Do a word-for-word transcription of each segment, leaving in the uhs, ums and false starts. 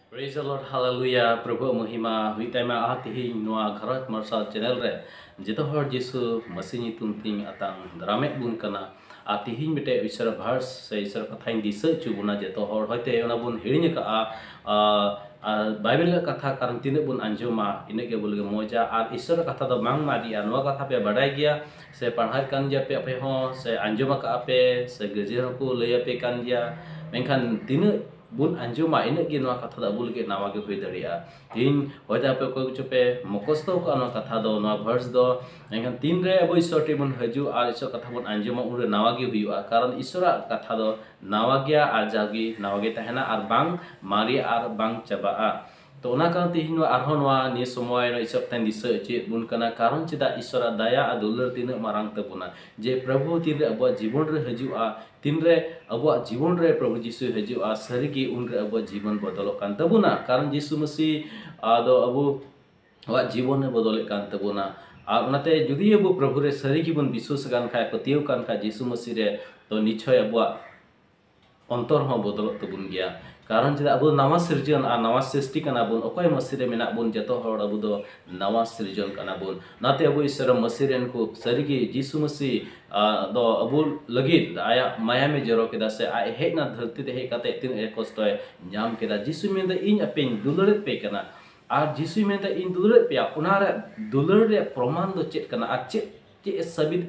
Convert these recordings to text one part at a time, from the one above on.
Praise the Lord, hallelujah, ᱯᱨᱚᱵᱷᱩᱣᱟᱜ ᱢᱚᱦᱤᱢᱟ ᱦᱩᱭᱩᱜ ᱛᱟᱭᱢᱟ᱾ ᱟᱨ ᱛᱤᱦᱤᱧ ᱱᱚᱣᱟ ᱜᱷᱟᱨᱚᱸᱡᱽ ᱢᱟᱨᱥᱟᱞ ᱪᱮᱱᱮᱞ ᱨᱮ ᱡᱚᱛᱚ ᱦᱚᱲ ᱡᱤᱥᱩ ᱢᱟᱹᱥᱤ ᱧᱩᱛᱩᱢ ᱛᱤᱧ ᱟᱛᱟᱝ ᱫᱟᱨᱟᱢᱮᱫ ᱵᱚᱱ ᱠᱟᱱᱟ᱾ ᱟᱨ ᱛᱤᱦᱤᱧ ᱢᱤᱫᱴᱮᱡ ᱤᱥᱚᱨ ᱵᱷᱟᱨᱥ ᱥᱮ ᱤᱥᱚᱨ ᱠᱟᱛᱷᱟᱧ ᱫᱤᱥᱟᱹ ᱦᱚᱪᱚ ᱵᱚᱱᱟ ᱡᱚᱛᱚ ᱦᱚᱲ, ᱦᱚᱭᱛᱳ ᱚᱱᱟ ᱵᱚᱱ ᱦᱤᱲᱤᱧ ᱟᱠᱟᱫᱼᱟ᱾ ᱟᱨ, ᱟᱨ ᱵᱟᱭᱵᱮᱞ ᱨᱮᱭᱟᱜ ᱠᱟᱛᱷᱟ ᱠᱟᱨᱚᱱ ᱛᱤᱱᱟᱹᱜ ᱵᱚᱱ ᱟᱸᱡᱚᱢᱟ ᱤᱱᱟᱹᱜ ᱜᱮ ᱵᱚᱞᱮ ᱢᱚᱡᱟ᱾ ᱟᱨ ᱤᱥᱚᱨᱟᱜ ᱠᱟᱛᱷᱟ ᱫᱚ ᱵᱟᱝ ᱢᱟᱨᱮᱜᱼᱟ, ᱱᱚᱣᱟ ᱠᱟᱛᱷᱟ ᱯᱮ ᱵᱟᱰᱟᱭ ᱜᱮᱭᱟ ᱥᱮ ᱯᱟᱲᱦᱟᱜ ᱠᱟᱱ ᱜᱮᱭᱟ ᱯᱮ ᱟᱯᱮ ᱦᱚᱸ ᱥᱮ ᱟᱸᱡᱚᱢ ᱟᱠᱟᱫᱼᱟ ᱯᱮ ᱥᱮ ᱜᱟᱨᱡᱤᱭᱟᱱ ᱦᱚᱸᱠᱚ ᱞᱟᱹᱭ ᱟᱯᱮ ᱠᱟᱱ ᱜᱮᱭᱟ᱾ ᱢᱮᱱᱠᱷᱟᱱ ᱛᱤᱱᱟᱹᱜ ᱵᱚᱱ ᱟᱸᱡᱚᱢᱟ ᱤᱱᱟᱹᱜ ᱜᱮ ᱱᱚᱣᱟ ᱠᱟᱛᱷᱟ ᱫᱚ ᱟᱵᱚ ᱞᱟᱹᱜᱤᱫ ᱱᱟᱣᱟ ᱜᱮ ᱦᱩᱭ ᱫᱟᱲᱮᱭᱟᱜᱼᱟ᱾ ᱛᱤᱦᱤᱧ ᱦᱚᱭᱛᱳ ᱟᱯᱮ ᱚᱠᱚᱭ ᱠᱚᱪᱚ ᱯᱮ ᱢᱩᱠᱷᱚᱥᱛᱚ ᱟᱠᱟᱫᱼᱟ ᱱᱚᱣᱟ ᱠᱟᱛᱷᱟ ᱫᱚ, ᱱᱚᱣᱟ ᱵᱷᱟᱨᱥ ᱫᱚ, ᱢᱮᱱᱠᱷᱟᱱ ᱛᱤᱱᱨᱮ ᱟᱵᱚ ᱤᱥᱚᱨ ᱴᱷᱮᱱ ᱵᱚᱱ ᱦᱤᱡᱩᱜᱼᱟ ᱟᱨ ᱤᱥᱚᱨ ᱠᱟᱛᱷᱟ ᱵᱚᱱ ᱟᱸᱡᱚᱢᱟ ᱩᱱᱨᱮ ᱱᱟᱣᱟ ᱜᱮ ᱦᱩᱭᱩᱜᱼᱟ᱾ ᱠᱟᱨᱚᱱ ᱤᱥᱚᱨᱟᱜ ᱠᱟᱛᱷᱟ ᱫᱚ ᱱᱟᱣᱟ ᱜᱮᱭᱟ ᱟᱨ ᱡᱟᱣᱜᱮ ᱱᱟᱣᱟ ᱜᱮ ᱛᱟᱦᱮᱱᱟ ᱟᱨ ᱵᱟᱝ ᱢᱟᱨᱮᱜᱼᱟ ᱟᱨ ᱵᱟᱝ ᱪᱟᱵᱟᱜᱼᱟ᱾ ᱛᱚ ᱚᱱᱟ ᱠᱟᱨᱚᱱ ᱛᱮ ᱤᱧ ᱱᱚᱣᱟ ᱟᱨᱦᱚᱸ ᱱᱚᱣᱟ ᱱᱤᱭᱟᱹ ᱥᱚᱢᱚᱭ ᱱᱚᱣᱟ ᱤᱥᱚᱨ ᱠᱟᱛᱷᱟᱧ ᱫᱤᱥᱟᱹ ᱦᱚᱪᱚᱭᱮᱫ ᱵᱚᱱ ᱠᱟᱱᱟ᱾ ᱠᱟᱨᱚᱱ ᱪᱮᱫᱟᱜ ᱤᱥᱚᱨᱟᱜ ᱫᱟᱭᱟ ᱟᱨ ᱫᱩᱞᱟᱹᱲ ᱛᱤᱱᱟᱹᱜ ᱢᱟᱨᱟᱝ ᱛᱟᱵᱚᱱᱟ, ᱡᱮ ᱯᱨᱚᱵᱷᱩ ᱛᱤᱱᱨᱮ ᱟᱵᱚᱣᱟᱜ ᱡᱤᱵᱚᱱ ᱨᱮ ᱦᱤᱡᱩᱜᱼᱟ, ᱛᱤᱱᱨᱮ ᱟᱵᱚᱣᱟᱜ ᱡᱤᱵᱚᱱ ᱨᱮ ᱯᱨᱚᱵᱷᱩ ᱡᱤᱥᱩᱭ ᱦᱤᱡᱩᱜᱼᱟ, ᱥᱟᱹᱨᱤᱜᱮ ᱩᱱᱨᱮ ᱟᱵᱚᱣᱟᱜ ᱡᱤᱵᱚᱱ ᱵᱚᱫᱚᱞᱚᱜ ᱠᱟᱱ ᱛᱟᱵᱚᱱᱟ᱾ ᱠᱟᱨᱚᱱ ᱡᱤᱥᱩ ᱢᱟᱹᱥᱤ ᱟᱫᱚ ᱟᱵᱚᱣᱟᱜ ᱡᱤᱵᱚᱱᱮ ᱵᱚᱫᱚᱞᱮᱫ ᱠᱟᱱ ᱛᱟᱵᱚᱱᱟ᱾ ᱟᱨ ᱚᱱᱟᱛᱮ ᱡᱩᱫᱤ ᱟᱵᱚ ᱯᱨᱚᱵᱷᱩ ᱨᱮ ᱥᱟᱹᱨᱤ ᱜᱮᱵᱚᱱ ᱵᱤᱥᱣᱟᱥ ᱟᱠᱟᱱ ᱠᱷᱟᱡ, ᱯᱟᱹᱛᱭᱟᱹᱣ ᱠᱟᱱ ᱠᱷᱟᱡ ᱡᱤᱥᱩ ᱢᱟᱹᱥᱤ ᱨᱮ, ᱛᱚ ᱱᱤᱪᱷᱚᱭ ᱟᱵᱚᱣᱟᱜ ᱚᱱᱛᱚᱨ ᱦᱚᱸ ᱵᱚᱫᱚᱞᱚᱜ ᱛᱟᱵᱚᱱ ᱜᱮᱭᱟ᱾ ᱠᱟᱨᱚᱱ ᱪᱮᱫᱟᱜ ᱟᱵᱚ ᱱᱟᱣᱟ ᱥᱤᱨᱡᱚᱱ ᱟᱨ ᱱᱟᱣᱟ ᱥᱨᱤᱥᱴᱤ ᱠᱟᱱᱟ ᱵᱚᱱ᱾ ᱚᱠᱚᱭ ᱢᱟᱹᱥᱤ ᱨᱮ ᱢᱮᱱᱟᱜ ᱵᱚᱱ, ᱡᱚᱛᱚ ᱦᱚᱲ ᱟᱵᱚ ᱫᱚ ᱱᱟᱣᱟ ᱥᱤᱨᱡᱚᱱ ᱠᱟᱱᱟ ᱵᱚᱱ᱾ ᱚᱱᱟᱛᱮ ᱟᱵᱚ ᱤᱥᱚᱨ ᱢᱟᱹᱥᱤ ᱨᱮᱱ ᱠᱚ ᱥᱟᱹᱨᱤᱜᱮ ᱡᱤᱥᱩ ᱢᱟᱹᱥᱤ, ᱟ, ᱫᱚ ᱟᱵᱚ ᱞᱟᱹᱜᱤᱫ ᱟᱭᱟᱜ ᱢᱟᱭᱟᱢᱮ ᱡᱚᱨᱚ ᱠᱮᱫᱟ ᱥᱮ ᱟᱡ ᱦᱮᱡ ᱮᱱᱟ ᱫᱷᱟᱹᱨᱛᱤ ᱛᱮ, ᱦᱮᱡ ᱠᱟᱛᱮ ᱛᱤᱱᱟᱹᱜ ᱮ ᱠᱚᱥᱴᱚᱭ ᱧᱟᱢ ᱠᱮᱫᱟ᱾ ᱡᱤᱥᱩ ᱢᱮᱱᱫᱟ, "ᱤᱧ ᱟᱯᱮᱧ ᱫᱩᱞᱟᱹᱲᱮᱫ ᱯᱮ ᱠᱟᱱᱟ", ᱟᱨ ᱡᱤᱥᱩᱭ ᱢᱮᱱᱫᱟ, "ᱤᱧ ᱫᱩᱞᱟᱹᱲᱮᱫ ᱯᱮᱭᱟ", ᱚᱱᱟ ᱨᱮ ᱫᱩᱞᱟᱹᱲ ᱨᱮᱭᱟᱜ ᱯᱨᱚᱢᱟᱱ ᱫᱚ ᱪᱮᱫ ᱠᱟᱱᱟ ᱟᱨ ᱪᱮᱫ ᱪᱮᱫ ᱮ ᱥᱟᱹᱵᱤᱛ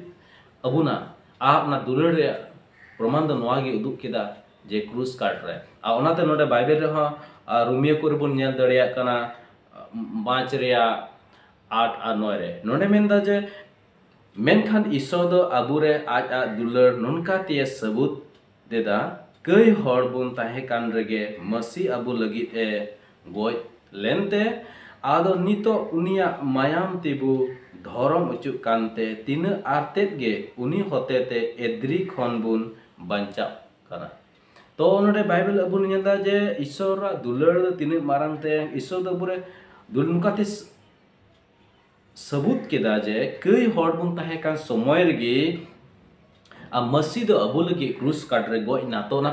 ᱟᱵᱚᱱᱟ? ᱟᱨ ᱚᱱᱟ ᱫᱩᱞᱟᱹᱲ ᱨᱮᱭᱟᱜ ᱯᱨᱚᱢᱟᱱ ᱫᱚ ᱱᱚᱣᱟ ᱜᱮ ᱩᱫᱩᱜ ᱠᱮᱫᱟ ᱡᱮ ᱠᱨᱩᱥ ᱠᱟᱴ ᱨᱮ᱾ ᱟᱨ ᱚᱱᱟᱛᱮ ᱱᱚᱰᱮ ᱵᱟᱭᱵᱮᱞ ᱨᱮᱦᱚᱸ, ᱟᱨ ᱨᱳᱢᱤᱭᱳ ᱠᱚᱨᱮ ᱵᱚᱱ ᱧᱮᱞ ᱫᱟᱲᱮᱭᱟᱜ ᱠᱟᱱᱟ, ᱯᱟᱸᱪ ᱨᱮᱭᱟᱜ ᱟᱴ ᱟᱨ ᱱᱚᱭ ᱨᱮ ᱱᱚᱰᱮ ᱢᱮᱱᱫᱟ ᱡᱮ, ᱢᱮᱱᱠᱷᱟᱱ ᱤᱥᱚᱨ ᱫᱚ ᱟᱵᱚᱨᱮ ᱟᱡᱟᱜ ᱫᱩᱞᱟᱹᱲ ᱱᱚᱝᱠᱟ ᱛᱮᱭ ᱥᱟᱹᱵᱩᱛ ᱞᱮᱫᱟ, ᱠᱟᱹᱭ ᱦᱚᱲ ᱵᱚᱱ ᱛᱟᱦᱮᱸ ᱠᱟᱱ ᱨᱮᱜᱮ ᱢᱟᱹᱥᱤ ᱟᱵᱚ ᱞᱟᱹᱜᱤᱫ ᱮ ᱜᱚᱡ ᱞᱮᱱᱛᱮ, ᱟᱫᱚ ᱱᱤᱛᱚᱜ ᱩᱱᱤᱭᱟᱜ ᱢᱟᱭᱟᱢ ᱛᱮᱵᱚ ᱫᱷᱚᱨᱚᱢ ᱚᱪᱚᱜ ᱠᱟᱱᱛᱮ, ᱛᱤᱱᱟᱹᱜ ᱟᱨᱛᱮᱫ ᱜᱮ ᱩᱱᱤ ᱦᱚᱛᱮᱛᱮ ᱮᱫᱽᱨᱤ ᱠᱷᱚᱱ ᱵᱚᱱ ᱵᱟᱧᱪᱟᱜ ᱠᱟᱱᱟ᱾ ᱛᱚ ᱱᱚᱰᱮ ᱵᱟᱭᱵᱮᱞ ᱟᱵᱚ ᱧᱮᱞ ᱮᱫᱟ ᱡᱮ ᱤᱥᱚᱨᱟᱜ ᱫᱩᱞᱟᱹᱲ ᱫᱚ ᱛᱤᱱᱟᱹᱜ ᱢᱟᱨᱟᱝ ᱛᱮ, ᱤᱥᱚᱨ ᱫᱚ ᱟᱵᱚᱨᱮ ᱫᱩᱞ-, ᱱᱚᱝᱠᱟ ᱛᱮ ᱥ-, ᱥᱟᱹᱵᱩᱛ ᱠᱮᱫᱟ ᱡᱮ ᱠᱟᱹᱭ ᱦᱚᱲ ᱵᱚᱱ ᱛᱟᱦᱮᱸ ᱠᱟᱱ ᱥᱚᱢᱚᱭ ᱨᱮᱜᱮ ᱟᱨ ᱢᱟᱹᱥᱤ ᱫᱚ ᱟᱵᱚ ᱞᱟᱹᱜᱤᱫ ᱠᱨᱩᱥ ᱠᱟᱴ ᱨᱮ ᱜᱚᱡ ᱮᱱᱟ᱾ ᱛᱚ ᱚᱱᱟ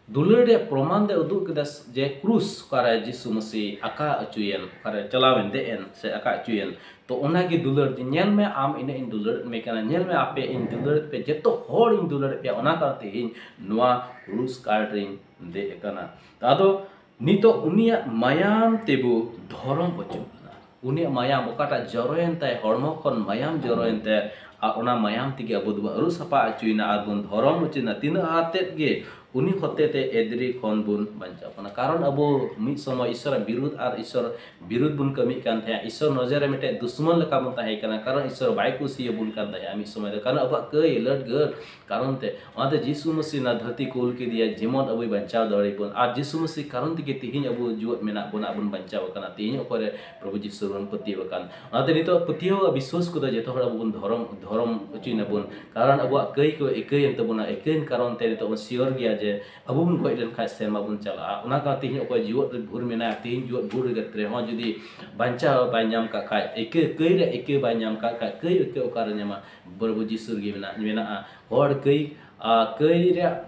ᱫᱩᱞᱟᱹᱲ ᱨᱮᱭᱟᱜ ᱯᱨᱚᱢᱟᱱ ᱫᱚᱭ ᱩᱫᱩᱜ ᱠᱮᱫᱟ ᱡᱮ ᱠᱨᱩᱥ ᱚᱠᱟᱨᱮ ᱡᱤᱥᱩ ᱢᱟᱹᱥᱤ ᱟᱠᱟ ᱦᱚᱪᱚᱭᱮᱱ, ᱚᱠᱟᱨᱮ ᱪᱟᱞᱟᱣᱮᱱ, ᱫᱮᱡ ᱮᱱ ᱥᱮ ᱟᱠᱟ ᱦᱚᱪᱚᱭᱮᱱ᱾ ᱛᱚ ᱚᱱᱟᱜᱮ ᱫᱩᱞᱟᱹᱲ, ᱡᱮ ᱧᱮᱞ ᱢᱮ ᱟᱢ ᱤᱱᱟᱹᱜ ᱤᱧ ᱫᱩᱞᱟᱹᱲᱮᱫ ᱢᱮ ᱠᱟᱱᱟ, ᱧᱮᱞ ᱢᱮ ᱟᱯᱮ ᱤᱧ ᱫᱩᱞᱟᱹᱲᱮᱫ ᱯᱮ, ᱡᱚᱛᱚ ᱦᱚᱲ ᱤᱧ ᱫᱩᱞᱟᱹᱲᱮᱫ ᱯᱮᱭᱟ, ᱚᱱᱟ ᱠᱟᱨᱚᱱ ᱛᱮ ᱤᱧ ᱱᱚᱣᱟ ᱠᱨᱩᱥ ᱠᱟᱴ ᱨᱤᱧ ᱫᱮᱡ ᱟᱠᱟᱱᱟ᱾ ᱟᱫᱚ ᱱᱤᱛᱚᱜ ᱩᱱᱤᱭᱟᱜ ᱢᱟᱭᱟᱢ ᱛᱮᱵᱚ ᱫᱷᱚᱨᱚᱢ ᱚᱪᱚᱜ ᱠᱟᱱᱟ᱾ ᱩᱱᱤᱭᱟᱜ ᱢᱟᱭᱟᱢ ᱚᱠᱟᱴᱟᱜ ᱡᱚᱨᱚᱭᱮᱱ ᱛᱟᱭ, ᱦᱚᱲᱢᱚ ᱠᱷᱚᱱ ᱢᱟᱭᱟᱢ ᱡᱚᱨᱚᱭᱮᱱ ᱛᱟᱭ, ᱟᱨ ᱚᱱᱟ ᱢᱟᱭᱟᱢ ᱛᱮᱜᱮ ᱟᱵᱚ ᱫᱚᱵᱚᱱ ᱟᱹᱨᱩᱵ ᱥᱟᱯᱷᱟ ᱚᱪᱚᱭᱮᱱᱟ ᱟᱨ ᱵᱚᱱ ᱫᱷᱚᱨᱚᱢ ᱚᱪᱚᱭᱮᱱᱟ᱾ ᱛᱤᱱᱟᱹᱜ ᱟᱛᱮᱫ ᱜᱮ ᱩᱱᱤ ᱦᱚᱛᱮ ᱛᱮ ᱮᱫᱽᱨᱤ ᱠᱷᱚᱱ ᱵᱚᱱ ᱵᱟᱧᱪᱟᱣ ᱠᱟᱱᱟ᱾ ᱠᱟᱨᱚᱱ ᱟᱵᱚ ᱢᱤᱫ ᱥᱚᱢᱚᱭ ᱤᱥᱚᱨᱟᱜ ᱵᱤᱨᱩᱫᱷ ᱟᱨ ᱤᱥᱚᱨ ᱵᱤᱨᱩᱫᱷ ᱵᱚᱱ ᱠᱟᱹᱢᱤᱭᱮᱫ ᱠᱟᱱ ᱛᱟᱦᱮᱸᱫ, ᱤᱥᱚᱨ ᱱᱚᱡᱚᱨ ᱨᱮ ᱢᱤᱫᱴᱮᱡ ᱫᱩᱥᱢᱚᱱ ᱞᱮᱠᱟ ᱵᱚᱱ ᱛᱟᱦᱮᱸ ᱠᱟᱱᱟ, ᱠᱟᱨᱚᱱ ᱤᱥᱚᱨ ᱵᱟᱭ ᱠᱩᱥᱤᱭᱟᱵᱚᱱ ᱠᱟᱱ ᱛᱟᱦᱮᱸᱫ ᱢᱤᱫ ᱥᱚᱢᱚᱭ ᱫᱚ, ᱠᱟᱨᱚᱱ ᱟᱵᱚᱣᱟᱜ ᱠᱟᱹᱭ, ᱞᱟᱹᱴ, ᱜᱟᱹᱴ ᱠᱟᱨᱚᱱ ᱛᱮ᱾ ᱚᱱᱟᱛᱮ ᱡᱤᱥᱩ ᱢᱟᱹᱥᱤ ᱱᱚᱣᱟ ᱫᱷᱟᱹᱨᱛᱤ ᱠᱩᱞ ᱠᱮᱫᱮᱭᱟ, ᱡᱮᱢᱚᱱ ᱟᱵᱚᱭ ᱵᱟᱧᱪᱟᱣ ᱫᱟᱲᱮᱭᱟᱵᱚᱱ᱾ ᱟᱨ ᱡᱤᱥᱩ ᱢᱟᱹᱥᱤ ᱠᱟᱨᱚᱱ ᱛᱮᱜᱮ ᱛᱤᱦᱤᱧ ᱟᱵᱚ ᱡᱩᱣᱟᱹᱫ ᱢᱮᱱᱟᱜ ᱵᱚᱱᱟ, ᱟᱵᱚᱱ ᱵᱟᱧᱪᱟᱣ ᱟᱠᱟᱱᱟ᱾ ᱛᱤᱦᱤᱧ ᱚᱠᱚᱭ ᱨᱮ ᱯᱨᱚᱵᱷᱩ ᱡᱤᱥᱩ ᱨᱮᱵᱚᱱ ᱯᱟᱹᱛᱭᱟᱹᱣ ᱟᱠᱟᱱ᱾ ᱚᱱᱟᱛᱮ ᱱᱤᱛᱚᱜ ᱯᱟᱹᱛᱭᱟᱹᱣ ᱟᱨ ᱵᱤᱥᱣᱟᱥ ᱠᱚᱫᱚ ᱡᱚᱛᱚ ᱦᱚᱲ ᱟᱵᱚ ᱵᱚᱱ ᱫᱷᱚᱨᱚᱢ, ᱫᱷᱚᱨᱚᱢ ᱚᱪᱚᱭ ᱱᱟᱵᱚᱱ᱾ ᱠᱟᱨᱚᱱ ᱟᱵᱚᱣᱟᱜ ᱠᱟᱹᱭ ᱠᱚ ᱤᱠᱟᱹᱭᱮᱱ ᱛᱟᱵᱚᱱᱟ, ᱤᱠᱟᱹᱭᱮᱱ ᱠᱟᱨᱚᱱ ᱛᱮ ᱱᱤᱛᱚᱜ ᱵᱚᱱ sure ᱜᱮᱭᱟ ᱡᱮ ᱟᱵᱚ ᱵᱚᱱ ᱜᱚᱡ ᱞᱮᱱᱠᱷᱟᱱ ᱥᱮᱨᱢᱟ ᱵᱚᱱ ᱪᱟᱞᱟᱜᱼᱟ᱾ ᱚᱱᱟ ᱠᱟᱨᱚᱱ ᱛᱮ ᱛᱤᱦᱤᱧ ᱚᱠᱚᱭ ᱡᱩᱣᱟᱹᱫ ᱨᱮ ᱵᱷᱳᱨ ᱢᱮᱱᱟᱭᱟ, ᱛᱤᱦᱤᱧ ᱡᱩᱣᱟᱹᱫ ᱵᱷᱳᱨ ᱨᱮᱦᱚᱸ ᱡᱩᱫᱤ ᱵᱟᱧᱪᱟᱣ ᱵᱟᱭ ᱧᱟᱢ ᱠᱟᱜ ᱠᱷᱟᱡ, ᱤᱠᱟᱹ, ᱠᱟᱹᱭ ᱨᱮ ᱤᱠᱟᱹ ᱵᱟᱭ ᱧᱟᱢ ᱠᱟᱜ ᱠᱷᱟᱡ, ᱠᱟᱹᱭ ᱤᱠᱟᱹ ᱚᱠᱟᱨᱮ ᱧᱟᱢᱟ? ᱯᱨᱚᱵᱷᱩ ᱡᱤᱥᱩ ᱨᱮᱜᱮ ᱢᱮᱱᱟᱜ, ᱢᱮᱱᱟᱜᱼᱟ᱾ ᱦᱚᱲ ᱠᱟᱹᱭ, ᱟ, ᱠᱟᱹᱭ ᱨᱮᱭᱟᱜ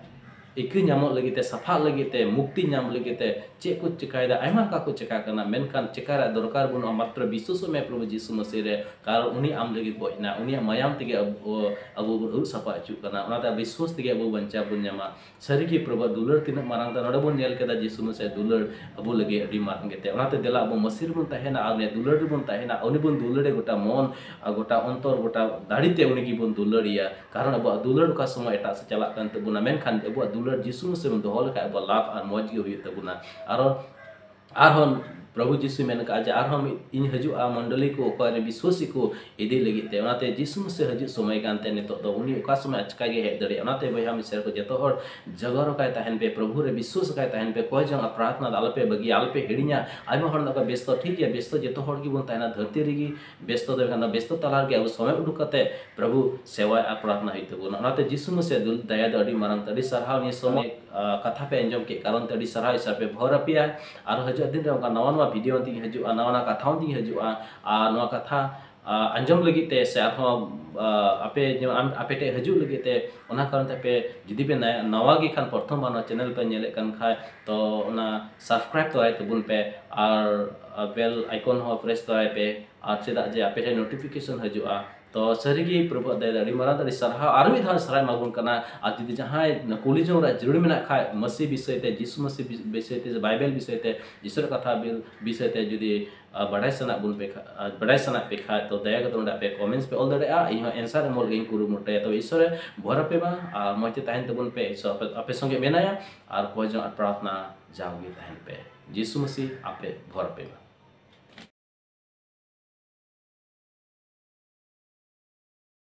ᱤᱠᱟᱹ ᱧᱟᱢᱚᱜ ᱞᱟᱹᱜᱤᱫ ᱛᱮ, ᱥᱟᱯᱷᱟᱜ ᱞᱟᱹᱜᱤᱫ ᱛᱮ, ᱢᱩᱠᱛᱤ ᱧᱟᱢ ᱞᱟᱹᱜᱤᱫ ᱛᱮ ᱪᱮᱫ ᱠᱚ ᱪᱮᱠᱟᱭᱮᱫᱟ? ᱟᱭᱢᱟ ᱞᱮᱠᱟ ᱠᱚ ᱪᱮᱠᱟ ᱠᱟᱱᱟ, ᱢᱮᱱᱠᱷᱟᱱ ᱪᱮᱠᱟ ᱨᱮᱭᱟᱜ ᱫᱚᱨᱠᱟᱨ ᱵᱟᱹᱱᱩᱜᱼᱟ᱾ ᱢᱟᱛᱨᱚ ᱵᱤᱥᱣᱟᱥᱚᱜ ᱢᱮ ᱯᱨᱚᱵᱷᱩ ᱡᱤᱥᱩ ᱢᱟᱹᱥᱤ ᱨᱮ, ᱠᱟᱨᱚᱱ ᱩᱱᱤ ᱟᱢ ᱞᱟᱹᱜᱤᱫ ᱜᱚᱡ ᱮᱱᱟ, ᱩᱱᱤᱭᱟᱜ ᱢᱟᱭᱟᱢ ᱛᱮᱜᱮ ᱟᱵᱚ, ᱟᱵᱚ ᱵᱚᱱ ᱟᱹᱨᱩᱵ ᱥᱟᱯᱷᱟ ᱦᱚᱪᱚᱜ ᱠᱟᱱᱟ᱾ ᱚᱱᱟᱛᱮ ᱵᱤᱥᱣᱟᱥ ᱛᱮᱜᱮ ᱟᱵᱚ ᱵᱟᱧᱪᱟᱣ ᱵᱚᱱ ᱧᱟᱢᱟ᱾ ᱥᱟᱹᱨᱤᱜᱮ ᱯᱨᱚᱵᱷᱩᱣᱟᱜ ᱫᱩᱞᱟᱹᱲ ᱛᱤᱱᱟᱹᱜ ᱢᱟᱨᱟᱝ ᱛᱮ, ᱱᱚᱰᱮ ᱵᱚᱱ ᱧᱮᱞ ᱠᱮᱫᱟ ᱡᱤᱥᱩ ᱢᱟᱹᱥᱤᱭᱟᱜ ᱫᱩᱞᱟᱹᱲ ᱟᱵᱚ ᱞᱟᱹᱜᱤᱫ ᱟᱹᱰᱤ ᱢᱟᱨᱟᱝ ᱜᱮᱛᱮ᱾ ᱚᱱᱟᱛᱮ ᱫᱮᱞᱟ ᱟᱵᱚ ᱢᱟᱹᱥᱤ ᱨᱮᱵᱚᱱ ᱛᱟᱦᱮᱱᱟ ᱟᱨ ᱩᱱᱤᱭᱟᱜ ᱫᱩᱞᱟᱹᱲ ᱨᱮᱵᱚᱱ ᱛᱟᱦᱮᱱᱟ, ᱩᱱᱤ ᱵᱚᱱ ᱫᱩᱞᱟᱹᱲᱮ ᱜᱚᱴᱟ ᱢᱚᱱ ᱟᱨ ᱜᱚᱴᱟ ᱚᱱᱛᱚᱨ, ᱜᱚᱴᱟ ᱫᱟᱲᱮ ᱛᱮ ᱩᱱᱤ ᱜᱮᱵᱚᱱ ᱫᱩᱞᱟᱹᱲᱮᱭᱟ᱾ ᱠᱟᱨᱚᱱ ᱟᱵᱚᱣᱟᱜ ᱫᱩᱞᱟᱹᱲ ᱚᱠᱟ ᱥᱚᱢᱚᱭ ᱮᱴᱟᱜ ᱥᱮᱫ ᱪᱟᱞᱟᱜ ᱠᱟᱱ ᱛᱟᱵᱚᱱᱟ, ᱢᱮᱱᱠᱷᱟᱱ ᱟᱵᱚᱣᱟᱜ ᱫᱩᱞᱟᱹᱲ ᱡᱤᱥᱩ ᱢᱟᱹᱥᱤ ᱵᱚᱱ ᱫᱚᱦᱚ ᱞᱮᱠᱷᱟᱱ ᱟᱵᱚᱣᱟᱜ ᱞᱟᱵᱷ ᱟᱨ ᱢᱚᱡᱽ ᱜᱮ ᱦᱩᱭᱩᱜ ᱛᱟᱵᱚᱱᱟ᱾ ᱟᱨᱚ ᱟᱨᱦᱚᱸ ᱯᱨᱚᱵᱷᱩ ᱡᱤᱥᱩᱭ ᱢᱮᱱ ᱠᱟᱜᱼᱟ ᱡᱮ ᱟᱨᱦᱚᱸ ᱢᱤᱫ ᱤᱧ ᱦᱤᱡᱩᱜᱼᱟ ᱢᱚᱱᱰᱚᱞᱤ ᱠᱚ ᱚᱠᱚᱭ ᱨᱮ ᱵᱤᱥᱣᱟᱥᱤ ᱠᱚ ᱤᱫᱤ ᱞᱟᱹᱜᱤᱫ ᱛᱮ᱾ ᱚᱱᱟᱛᱮ ᱡᱤᱥᱩ ᱢᱟᱹᱥᱤ ᱦᱤᱡᱩᱜ ᱥᱚᱢᱚᱭ ᱠᱟᱱᱛᱮ ᱱᱤᱛᱚᱜ ᱫᱚ ᱩᱱᱤ ᱚᱠᱟ ᱥᱚᱢᱚᱭ ᱟᱪᱠᱟ ᱜᱮ ᱦᱮᱡ ᱫᱟᱲᱮᱭᱟᱜᱼᱟ᱾ ᱚᱱᱟᱛᱮ ᱵᱚᱭᱦᱟ ᱢᱤᱥᱨᱟ ᱠᱚ ᱡᱚᱛᱚ ᱦᱚᱲ ᱡᱟᱜᱟᱨᱚᱠᱟᱭ ᱛᱟᱦᱮᱱ ᱯᱮ, ᱯᱨᱚᱵᱷᱩ ᱨᱮ ᱵᱤᱥᱣᱟᱥ ᱟᱠᱟᱭ ᱛᱟᱦᱮᱱ ᱯᱮ, ᱠᱚᱭ ᱡᱚᱝ ᱟᱨ ᱯᱨᱟᱨᱛᱷᱱᱟ ᱫᱚ ᱟᱞᱚᱯᱮ ᱵᱟᱹᱜᱤᱭᱟ, ᱟᱞᱚᱯᱮ ᱦᱤᱲᱤᱧᱟ᱾ ᱟᱭᱢᱟ ᱦᱚᱲ ᱢᱮᱱᱟᱜ ᱠᱚᱣᱟ ᱵᱮᱥᱛᱚ, ᱴᱷᱤᱠ ᱜᱮᱭᱟ ᱵᱮᱥᱛᱚ ᱡᱚᱛᱚ ᱦᱚᱲ ᱜᱮᱵᱚᱱ ᱛᱟᱦᱮᱱᱟ ᱫᱷᱟᱹᱨᱛᱤ ᱨᱮᱜᱮ, ᱵᱮᱥᱛᱚ ᱫᱚ ᱢᱮᱱᱠᱷᱟᱱ ᱫᱚ ᱵᱮᱥᱛᱚ ᱛᱟᱞᱟ ᱨᱮᱜᱮ ᱟᱵᱚ ᱥᱚᱢᱚᱭ ᱩᱰᱩᱠ ᱠᱟᱛᱮ ᱯᱨᱚᱵᱷᱩ ᱥᱮᱣᱟ ᱟᱨ ᱯᱨᱟᱨᱛᱷᱱᱟ ᱦᱩᱭᱩᱜ ᱛᱟᱵᱚᱱᱟ᱾ ᱚᱱᱟᱛᱮ ᱡᱤᱥᱩ ᱢᱟᱹᱥᱤᱭᱟᱜ ᱫᱩᱞ ᱫᱟᱭᱟ ᱫᱚ ᱟᱹᱰᱤ ᱢᱟᱨᱟᱝ ᱛᱮ, ᱟᱹᱰᱤ ᱥᱟᱨᱦᱟᱣ ᱱᱤᱭᱟᱹ ᱥᱚᱢᱚᱭ ᱟ, ᱠᱟᱛᱷᱟ ᱯᱮ ᱟᱸᱡᱚᱢ ᱠᱮᱫ ᱠᱟᱨᱚᱱ ᱛᱮ ᱟᱹᱰᱤ ᱥᱟᱨᱦᱟᱣ ᱤᱥᱟᱨ ᱯᱮ ᱵᱷᱚᱨ ᱟᱯᱮᱭᱟ᱾ ᱟᱨᱦᱚᱸ ᱦᱤᱡᱩᱜ ᱫᱤᱱ ᱨᱮ ᱚᱱᱠᱟ ᱱᱟᱣᱟ ᱱᱟᱣᱟ video ᱟᱛᱮᱧ ᱦᱤᱡᱩᱜᱼᱟ, ᱱᱟᱣᱟ ᱱᱟᱣᱟ ᱠᱟᱛᱷᱟ ᱟᱛᱮᱧ ᱦᱤᱡᱩᱜᱼᱟ᱾ ᱟᱨ ᱱᱚᱣᱟ ᱠᱟᱛᱷᱟ, ᱟᱸᱡᱚᱢ ᱞᱟᱹᱜᱤᱫ ᱛᱮ ᱥᱮ ᱟᱨᱦᱚᱸ ᱟᱯᱮ ᱡᱮᱢᱚᱱ ᱟᱯᱮ ᱴᱷᱮᱱ ᱦᱤᱡᱩᱜ ᱞᱟᱹᱜᱤᱫ ᱛᱮ, ᱚᱱᱟ ᱠᱟᱨᱚᱱ ᱛᱮ ᱟᱯᱮ ᱡᱩᱫᱤ ᱯᱮ ᱱᱟᱣᱟ ᱜᱮ ᱠᱷᱟᱱ, ᱯᱨᱚᱛᱷᱚᱢ ᱵᱟᱨ ᱱᱚᱣᱟ ᱪᱮᱱᱮᱞ ᱯᱮ ᱧᱮᱞᱮᱫ ᱠᱟᱱ ᱠᱷᱟᱱ, ᱛᱚ ᱚᱱᱟ ᱥᱟᱵᱥᱠᱨᱟᱭᱤᱵ ᱛᱚᱨᱟᱭ ᱛᱟᱵᱚᱱ ᱯᱮ ᱟᱨ ᱵᱮᱞ ᱟᱭᱠᱚᱱ ᱦᱚᱸ ᱯᱨᱮᱥ ᱛᱚᱨᱟᱭ ᱯᱮ, ᱟᱨ ᱪᱮᱫᱟᱜ ᱡᱮ ᱟᱯᱮ ᱴᱷᱮᱱ ᱱᱳᱴᱤᱯᱷᱤᱠᱮᱥᱚᱱ ᱦᱤᱡᱩᱜᱼᱟ᱾ ᱛᱚ ᱥᱟᱹᱨᱤᱜᱮ ᱯᱨᱚᱵᱷᱩ ᱫᱟᱭᱟ ᱟᱹᱰᱤ ᱢᱟᱨᱟᱝ ᱟᱹᱰᱤ ᱥᱟᱨᱦᱟᱣ ᱟᱨ ᱢᱤᱫ ᱫᱷᱟᱣ ᱥᱟᱨᱦᱟᱣ ᱮᱢᱟ ᱵᱚᱱ ᱠᱟᱱᱟ᱾ ᱟᱨ ᱡᱩᱫᱤ ᱡᱟᱦᱟᱸᱭ ᱠᱩᱞᱤ ᱡᱚᱝ ᱨᱮᱭᱟᱜ ᱡᱟᱹᱨᱩᱲ ᱢᱮᱱᱟᱜ ᱠᱷᱟᱱ, ᱢᱟᱹᱥᱤ ᱵᱤᱥᱚᱭ ᱛᱮ, ᱡᱤᱥᱩ ᱢᱟᱹᱥᱤ ᱵᱤᱥᱚᱭ ᱛᱮ, ᱵᱟᱭᱵᱮᱞ ᱵᱤᱥᱚᱭ ᱛᱮ, ᱡᱤᱥᱩ ᱨᱮᱭᱟᱜ ᱠᱟᱛᱷᱟ ᱵᱤᱥᱚᱭ ᱛᱮ ᱡᱩᱫᱤ ᱵᱟᱰᱟᱭ ᱥᱟᱱᱟ ᱵᱚᱱ ᱯᱮ ᱠᱷᱟᱱ, ᱵᱟᱰᱟᱭ ᱥᱟᱱᱟ ᱯᱮ ᱠᱷᱟᱱ, ᱛᱚ ᱫᱟᱭᱟ ᱠᱟᱛᱮ ᱚᱸᱰᱮ ᱟᱯᱮ ᱠᱚᱢᱮᱱᱴᱥ ᱯᱮ ᱚᱞ ᱫᱟᱲᱮᱭᱟᱜᱼᱟ᱾ ᱤᱧ ᱦᱚᱸ ᱮᱱᱥᱟᱨ ᱮᱢᱚᱜ ᱞᱟᱹᱜᱤᱫ ᱤᱧ ᱠᱩᱨᱩᱢᱩᱴᱩᱭᱟ᱾ ᱛᱚᱵᱮ ᱤᱥᱚᱨᱮ ᱵᱷᱚᱨ ᱟᱯᱮ ᱢᱟ ᱟᱨ ᱢᱚᱡᱽ ᱛᱮ ᱛᱟᱦᱮᱱ ᱛᱟᱵᱚᱱ ᱯᱮ᱾ ᱤᱥᱚᱨ ᱟᱯᱮ, ᱟᱯᱮ ᱥᱚᱸᱜᱮ ᱢᱮᱱᱟᱭᱟ ᱟᱨ ᱠᱚᱭ ᱡᱚᱝ ᱟᱨ ᱯᱨᱟᱨᱛᱷᱱᱟ ᱡᱟᱣᱜᱮ ᱛᱟᱦᱮᱱ ᱯᱮ᱾ ᱡᱤᱥᱩ ᱢᱟᱹᱥᱤ ᱟᱯᱮ ᱵᱷᱚᱨ ᱟᱯᱮ ᱢᱟ᱾